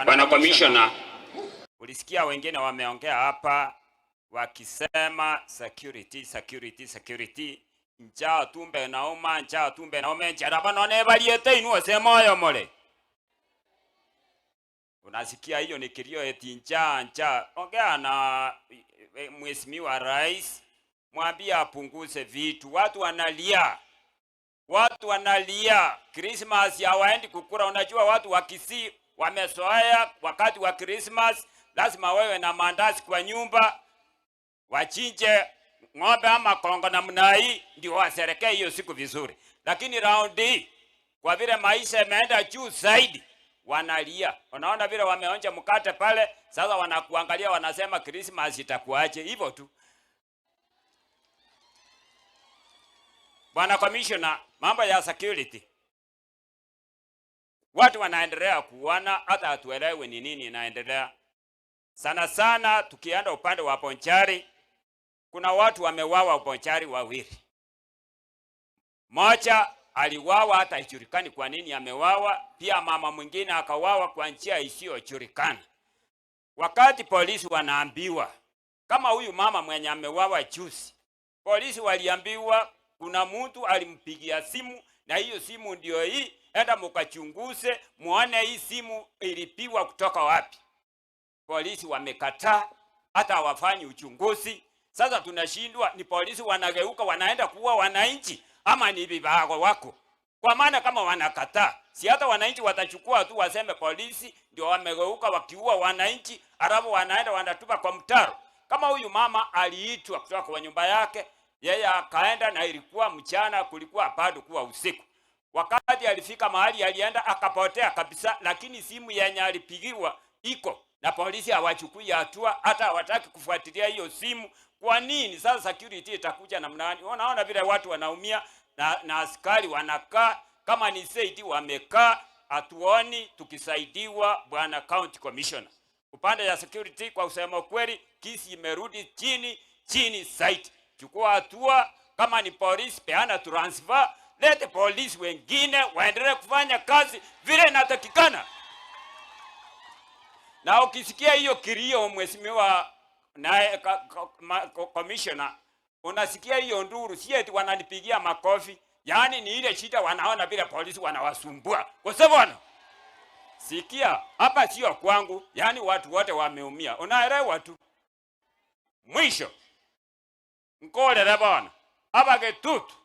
Bwana Commissioner, Ulisikia wengine wameongea hapa wakisema security, security, security. Njaa tumbe nauma, njaa tumbe nauma, njara bano ne baliete inu sema oyo mole. Unasikia hiyo ni kilio eti njaa, njaa. Ongea na Mheshimiwa Rais, mwambie apunguze vitu. Watu wanalia. Watu wanalia. Christmas hawaendi kukula. Unajua watu wa Kisii wamezoea wakati wa Christmas lazima wewe na mandazi kwa nyumba, wachinje ng'ombe ama kongo namna hii ndio washerekee hiyo siku vizuri. Lakini round hii kwa vile maisha yameenda juu zaidi, wanalia. Unaona vile wameonja mkate pale, sasa wanakuangalia wanasema Christmas itakuaje? Hivyo tu. Bwana Commissioner, mambo ya security, watu wanaendelea kuona hata hatuelewi ni nini inaendelea. Sana sana tukienda upande wa Bonchari, kuna watu wamewawa Bonchari wawili. Mmoja aliwawa hata haijulikani kwa nini amewawa, pia mama mwingine akawawa kwa njia isiyojulikana. Wakati polisi wanaambiwa kama huyu mama mwenye amewawa juzi, polisi waliambiwa kuna mtu alimpigia simu na hiyo simu ndio hii, enda mukachunguze muone hii simu ilipigwa kutoka wapi. Polisi wamekataa, hata hawafanyi uchunguzi. Sasa tunashindwa, ni polisi wanageuka wanaenda kuua wananchi ama ni vibago wako? Kwa maana kama wanakataa, si hata wananchi watachukua tu waseme polisi ndio wamegeuka wakiua wananchi, alafu wanaenda wanatupa kwa mtaro. Kama huyu mama aliitwa kutoka kwa nyumba yake, yeye akaenda, na ilikuwa mchana, kulikuwa bado kuwa usiku. Wakati alifika mahali alienda akapotea kabisa, lakini simu yenye alipigiwa iko na polisi hawachukui hatua, hata hawataki kufuatilia hiyo simu. Kwa nini? Sasa security itakuja namna gani? Unaona vile watu wanaumia na askari wanakaa kama ni saidi wamekaa, hatuoni tukisaidiwa. Bwana County Commissioner, upande ya security, kwa kusema kweli, kesi imerudi chini chini zaidi. Chukua hatua, kama ni polisi peana transfer, lete polisi wengine waendelee kufanya kazi vile inatakikana. Na ukisikia hiyo kilio, mheshimiwa naye commissioner, unasikia hiyo nduru, si eti wananipigia makofi, yaani ni ile shida wanaona vile polisi wanawasumbua. Kwa sababu sikia, hapa sio kwangu, yaani watu wote wameumia, unaelewa tu. Mwisho nkolere bona abagetutu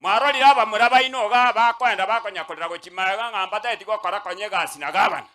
mwarorire abamura baino iga bakoenda bakonyakorera gochimaega ng'a mbateti gokora konya egasi na gavana.